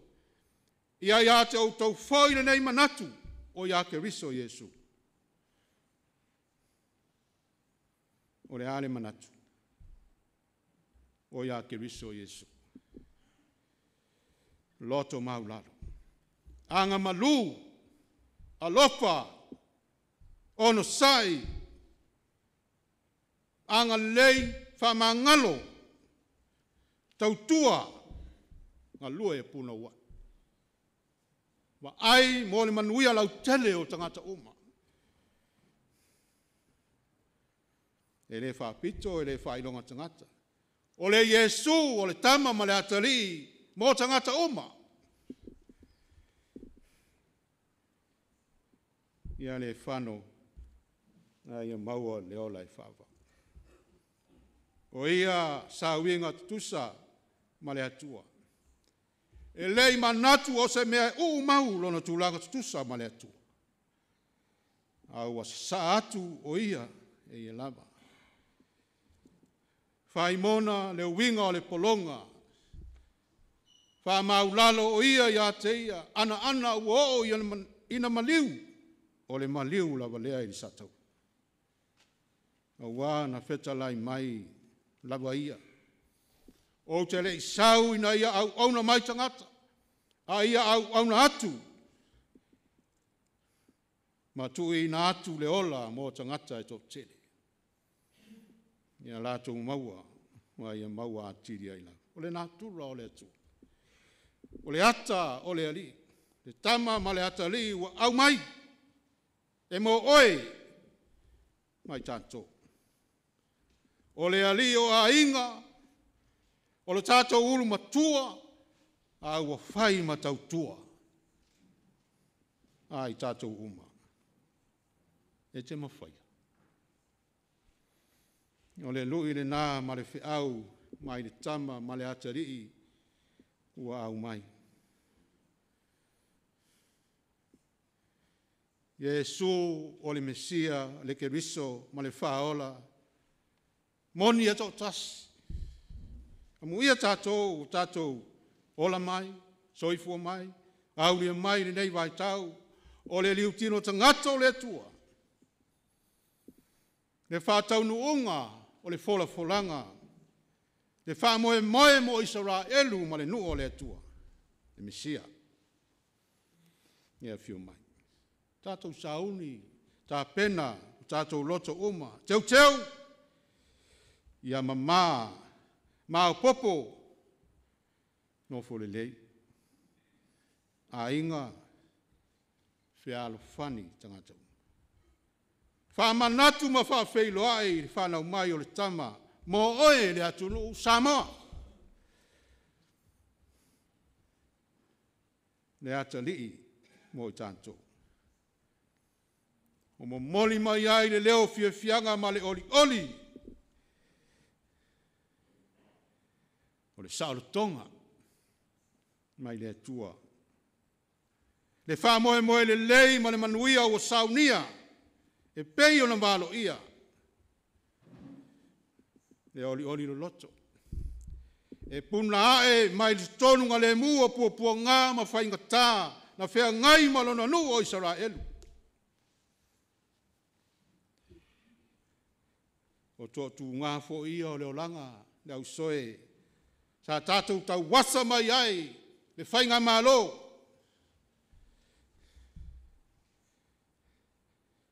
ia ia te outou foi lenei manatu o ia Keriso Iesu. O le a le manatu? O ia Keriso Iesu. Loto maualalo, agamalu, alofa, onosai, agalelei, faamagalo, tautua, galue punouai. Vaai mo le manuia lautele o tagata uma. E le faapito, e le faailoga tagata. O le Iesu o le Tama ma le Atalii mo tagata uma. Ia le fano a ia maua le ola e faavavau. O ia sa uiga tutusa ma le Atua. E le i manatu o se mea e uu mau lona tulaga tutusa ma le Atua, a ua sasaa atu o Ia e ia lava. Faimona le uiga o le pologa, faamaulalo o Ia ia te Ia, anaana ua oo ina maliu, o le maliu lava lea i le sataua. Aua na fetalai mai lava Ia, ou te le i sau ina ia auauna mai tagata, a ia auauna atu ma tuuina atu le ola mo tagata e toatele, ia latou maua ma ia maua atili ai lava. O le natura o le Atua, o le ata o le Alii, le Tama ma le Atalii ua aumai e mo oe ma i tatou. O le Alii o aiga, o le tatou ulu matua, a ua fai ma tautua a i tatou uma. E te mafaia? O le lui lena ma le feau mai le Tama ma le Atalii ua aumai. Iesu o le Mesia, le Keriso ma le Faaola, moni e toatasi. Amuia tatou ua tatou ola mai, soifua mai, aulia mai lenei vaitau, o le liutino tagata o le Atua, le faataunuuga o le folafolaga, le faamoemoe mo Isaraelu ma le nuu o le Atua, le Mesia e afio mai. Tatou sauni, tapena o tatou loto uma, teuteu, ia mama, maopoopo, nofo lelei. Aiga, fealofani tagata uma. Faamanatu ma faafeiloai le fanau mai o le Tama mo oe le atunuu Samoa. Le atalii mo i tatou. Ua momoli mai ai le leo fiafiaga ma le olioli o le saolotoga mai le Atua. Le faamoemoe lelei ma le manuia ua saunia e pei ona valoia le olioli loloto, e puna ae mai le totonugalemu o puapuaga ma faigata na feagai ma lona nuu o Isaraelu. O toatuga foi ia o le olaga le ausoe sa tatou tauasa mai ai le Faigamalo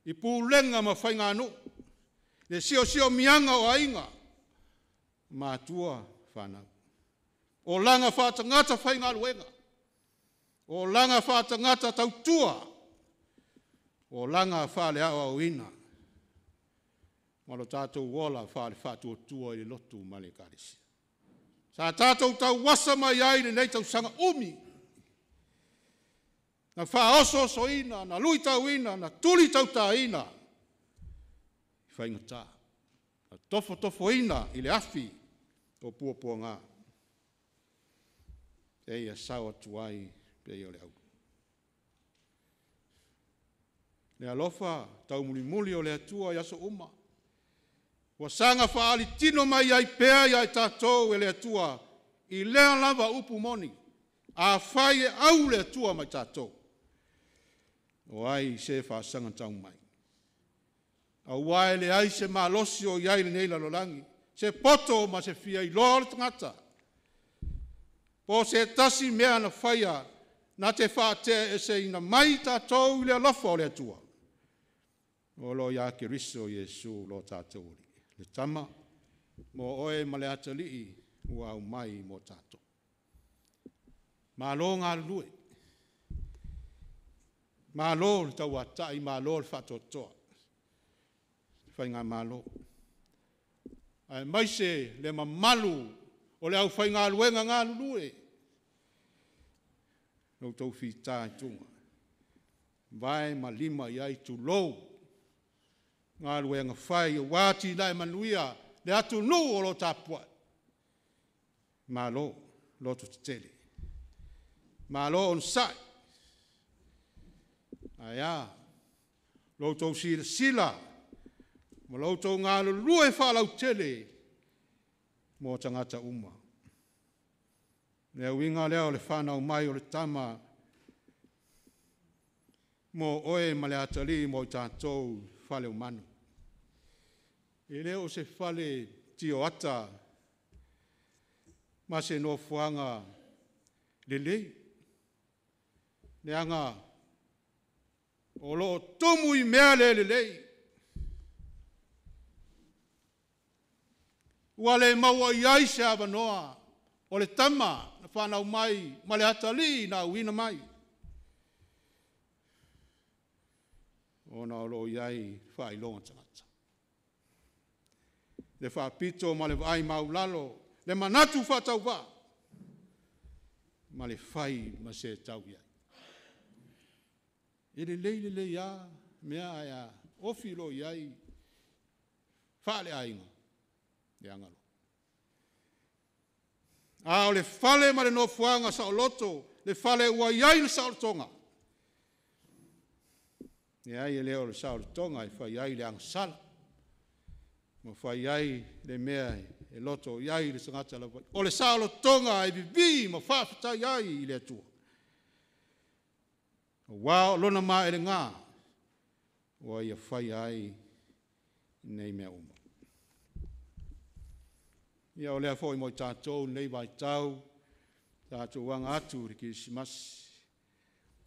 i pulega ma faiganuu, Le siosiomiaga o aiga, matua whanau. O langa whaatangata whaingaluega. O langa whaatangata tautua. O langa whaale ao auina. Ma lo tātou ola whaale whaatuatua i le lotu ma le ekalesia. Sa tātou tauasa mai ai lenei tausaga umi. Na faaosoosoina, na luitauina, na tulitautaina i faigata. Na tofotofoina i le afi o puapuaga. E ia sao atu ai pei o le aulu. Le alofa taumulimuli o le Atua i aso uma. Ua saga faalitino mai ai pea ia i tatou e le Atua i lea lava upu moni. Afai e au le Atua ma i tatou, o ai se faasaga tau mai? Aua e leai se malosi o i ai i lenei lalolagi, se poto ma se fia iloa o le tagata, po o se tasi mea na faia na te faateaeseina mai tatou i le alofa o le Atua, o lo o ia Keriso Iesu lo tatou Alii, le Tama mo oe ma le atalii ua aumai mo tatou. Malo galulue, malo le tauatai, malo le faatoatoa, le faigamalo, aemaise le mamalu o le aufaigaluega galulue, lo outou fitaituga, vae ma lima i ai, tulou galuega fai aua atinae manuia le atunuu o lo o tapuai. Malo lototetele, malo onosai. Ae a lo outou silasila ma lo outou galulue faalautele mo tagata uma. O le uiga lea o le fanau mai o le tama mo oe ma le atalii mo i tatou i fale o manu. E le o se fale tioata ma se nofoaga lelei, leaga o lo o tumu i mea le lelei. Ua le maua i ai se avanoa o le tama na fanau mai ma le atalii na auina mai, ona o lo o i ai faailoga tagata. Le faapito ma le vaai maualalo, le manatu faatauvaa ma le fai ma se tau i ai. E lelei lelei lava mea ae a ofi loa i ai faaleaiga, leaga loa. A o le fale ma le nofoaga saoloto, le fale ua i ai le saolotoga, leai e le o le saolotoga e fai ai le agasala, ma fai ai le mea e loto i ai le tagata lauvale, o le saolotoga e vivii ma faafetai ai i le Atua, aua o Lona maelega ua Ia faia ai nei mea uma. Ia o lea foi mo i tatou i lenei vaitau, tatou aga atu i le Kerisimasi,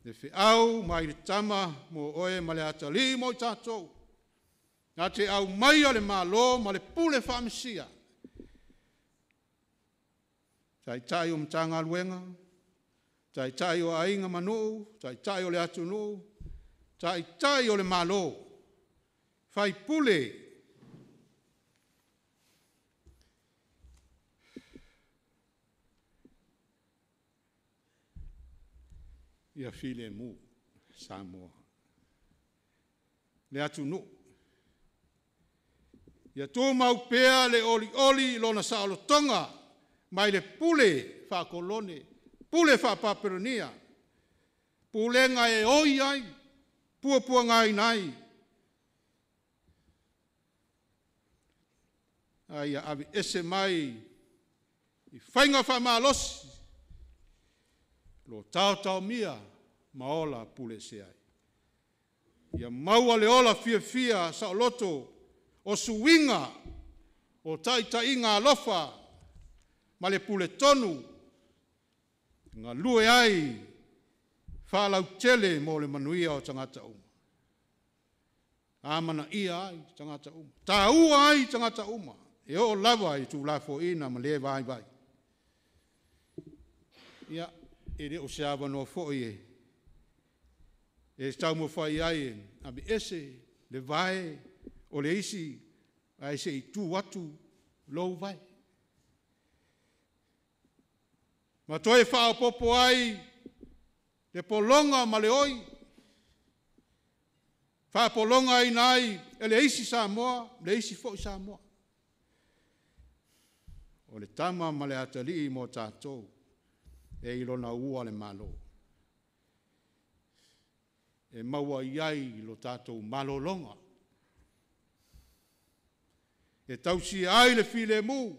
le feau mai le Tama mo oe ma le atalii mo i tatou, na te aumaia le Malo ma le pule faa-Mesia, Taitai o Matagaluega, Taitai o aiga ma nuu, Taitai o le atunuu, Taitai o le Malo, sui usufono, ia filemu Samoa, le atunuu. Ia tumau pea le olioli i lona saolotoga mai le pule faa-kolone, pule faa-Papelonia, pulega e oi ai, puapuagaina ai, a ia aveese mai i faiga faamalosi o lo o taotaomia ma ola puleesea ai. Ia maua le ola fiafia saoloto o suiga o taitaiga alofa ma le puletonu e galue ai faalautele mo le manuia o tagata uma. Amanaia ai tagata uma. Taua ai tagata uma. E oo lava i tuulafoaiina ma le vaivai. Ia, e le o se avanoa foi e taumafai ai e aveese le vae o le isi ae se i tu atu lou vae. Ma toe faaopoopo ai le pologa ma le oi, faapologaina ai e le isi Samoa le isi foi Samoa. O le Tama ma le atalii mo tatou, e i lona ua le Malo, e maua i ai lo tatou malologa, e tausia ai le filemu,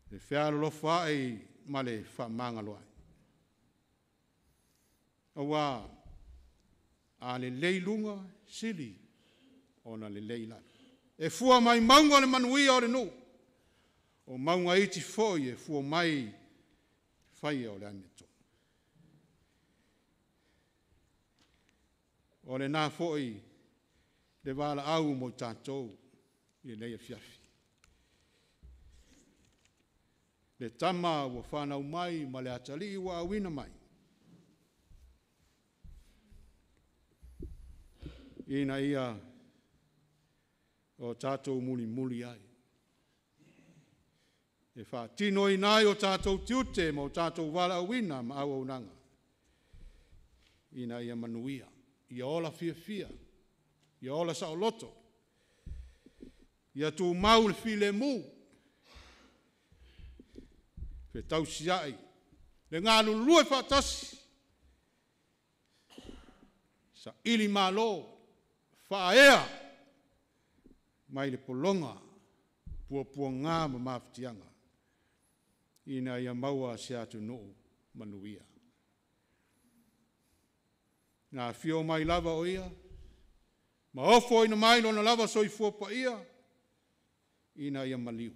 le fealolofaai ma le fefaamagaloai. Aua a lelei luga, sili ona lelei lalo. E fua mai mauga le manuia o le nuu, o mauga iti foi e fua mai faia o le amiotonu. O lena foi le valaau mo i tatou i lenei afiafi. Le tama ua fanau mai ma le atalii ua auina mai, ina ia o tatou mulimuli ai, e faatinoina ai o tatou tiute ma o tatou valaauina ma auaunaga, ina ia manuia, ia ola fiafia, ia ola saoloto, ia tumau le filemu, fetausiai, le galulue faatasi, sailimalo, faaea mai le pologa, puapuaga ma mafatiaga, ina ia maua se atunuu manuia. Na afio mai lava o Ia ma ofoina mai Lona lava soifua paia ina ia maliu,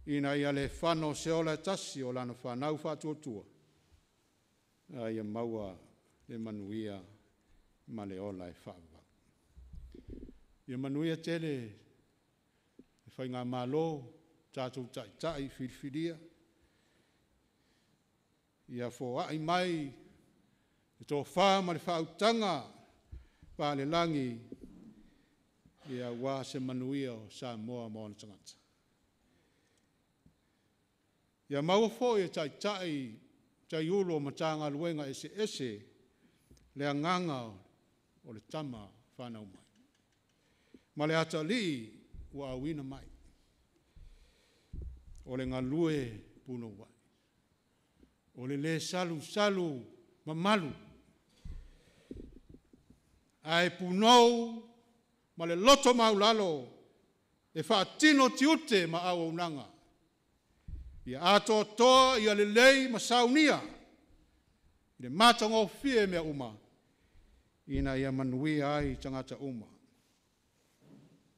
ina ia le fano se ola e tasi o Lana fanau faatuatua, a ia maua le manuia ma le ola e faavavau. Ia manuia tele le Faigamalo, tatou Taitai filifilia, ia foai mai le tofa ma le faautaga faalelagi aua se manuia o Samoa ma ona tagata. Ia maua foi e Taitai, Ofisa Sili o Matagaluega eseese le agaga o le tama fanau mai, ma le atalii ua auina mai, o le galue punouai, o le le salusalu mamalu, ae punou ma le loto maualalo e faatino tiute ma auaunaga, ia atoatoa, ia lelei ma saunia le matagofie mea uma, ina ia manuia ai tagata uma,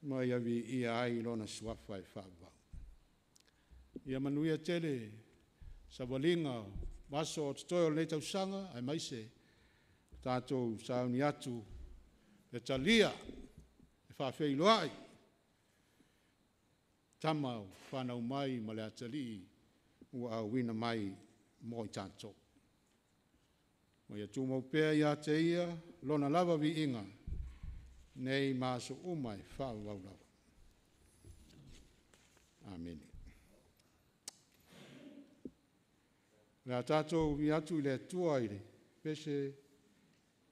ma ia viia ai Lona Suafa e faavavau. Ia manuia tele savaliga o aso o totoe o lenei tausaga, aemaise tatou sauni atu e talia le faafeiloai Tama ua fanau mai ma le atalii ua auina mai mo i tatou. Ma ia tumau pea ia te Ia Lona lava viiga, nei ma aso uma e faavavau lava. Amene. O le a tatou ui atu i le Atua i le pese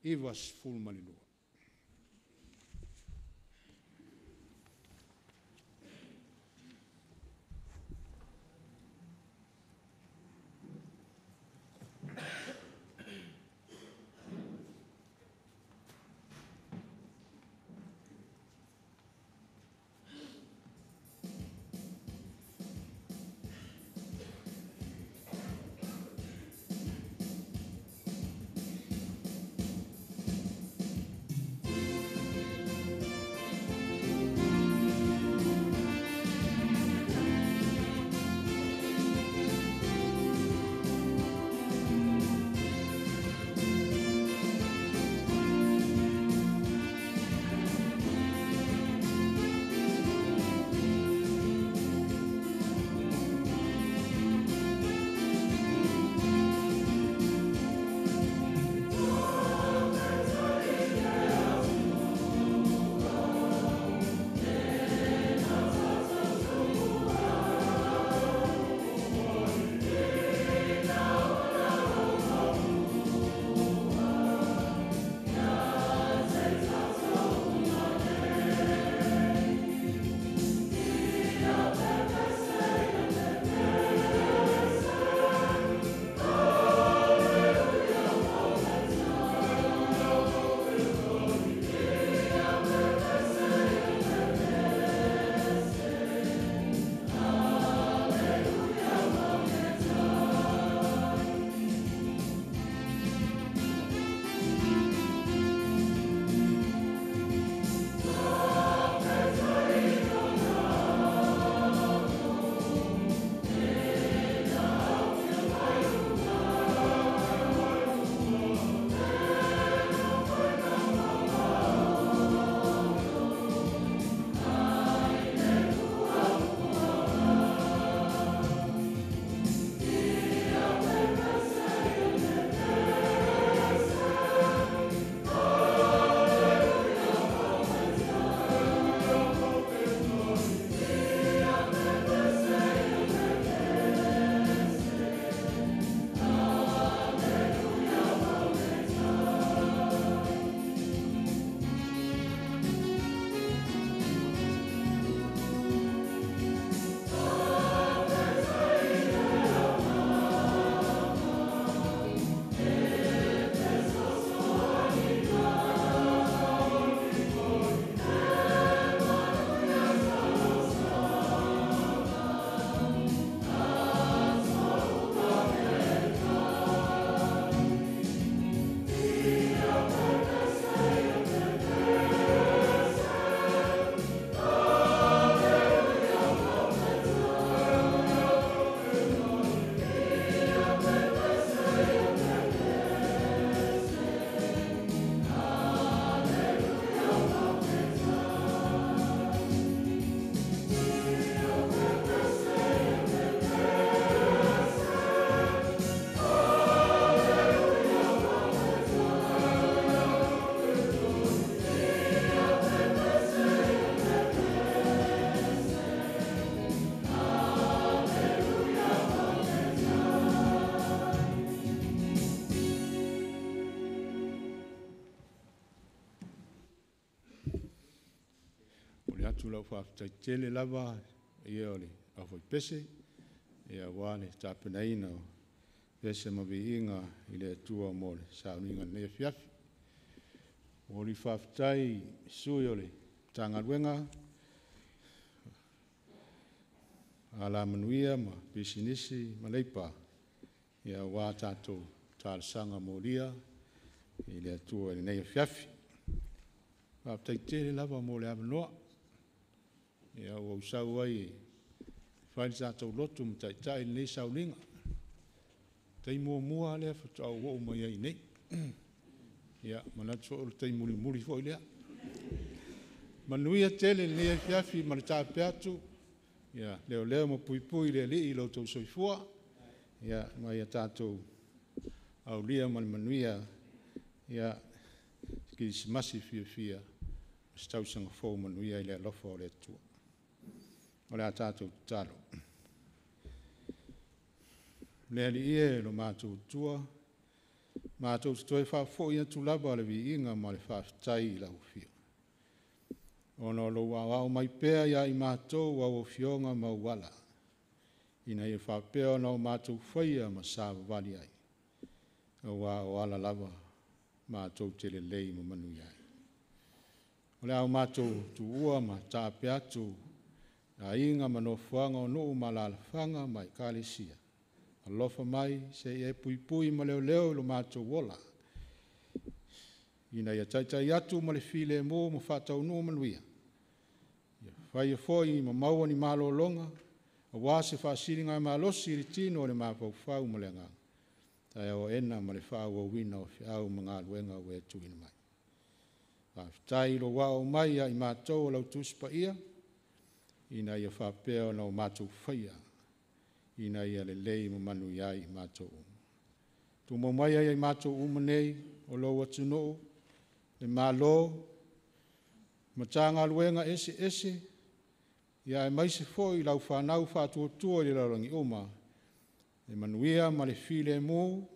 92. atu lau faafetai tele lava ia o le aufaipese, ia aua le tapenaina o pese ma viiga i le Atua mo le sauniga i lenei afiafi. Momoli faafetai i sui o le Matagaluega, Alamanuia ma Pisinisi ma Leipa, ia aua tatou talosaga molia i le Atua i lenei afiafi. Faafetai tele lava mo le avanoa, ia ua ou sau ai e fai le tatou lotu ma taitai lenei sauniga. O le taimi muamua lava lea faatoa ou oo mai ai i inei. Ia, manatu foi o le taimi mulimuli foi lea. Manuia tele lenei afiafi ma le taape atu, ia leoleo ma puipui le Alii lo outou soifua, ia ma ia tatou aulia ma le manuia se Kerisimasi fiafia ma se tausaga fou manuia i le alofa o le Atua. O le a tatou tatalo. Le Alii e lo matou Atua, matou te toe faafoi atu lava le viiga ma le faafetai i lau Afio, ona o lou aoao mai pea ia i matou au Afioga ma ou ala, ina ia faapea ona o matou faia ma savavali ai, aua o ala lava matou te lelei ma manuia ai. O le a o matou tuua ma taape atu aiga ma nofoaga o nuu ma alaalafaga ma Ekalesia, alofa mai se i e puipui ma leoleo i lo matou ola, ina ia taitai atu ma le filemu ma faataunuu manuia, ia faia foi ma maua ni malologa aua se faasiligamalosi i le tino i le mafaufau ma le agaga, taeao aena ma le faaauauina o feau ma galuega ua e tuuina mai. Faafetai i lou aoao mai ia i matou o lau Tusi Paia, ina ia faapea ona o matou faia, ina ia lelei ma manuia ai i matou uma. Tumau maia ia i matou uma nei o lou atunuu, le Malo, Matagaluega eseese, ia aemaise foi lau fanau faatuatua i le lalolagi uma, le manuia ma le filemu,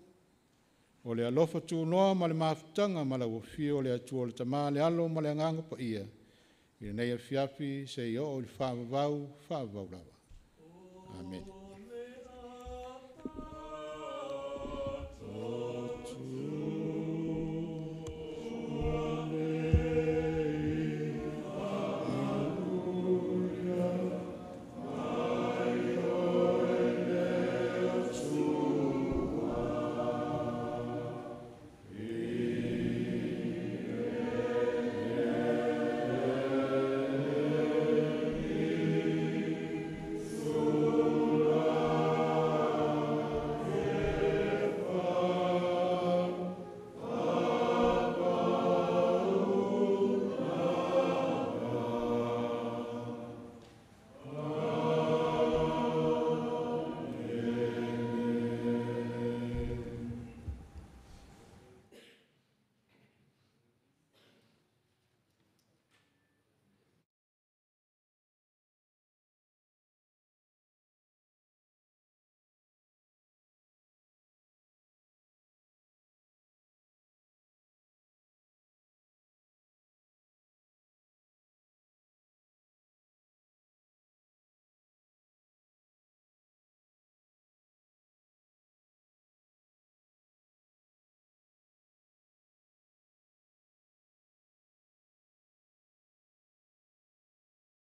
o le alofa tunoa ma le mafutaga ma lau Afio le Atua le Tama, le Alo ma le Agaga Paia, i lenei afiafi seia oo i le faavavau, faavavau lava. Amene.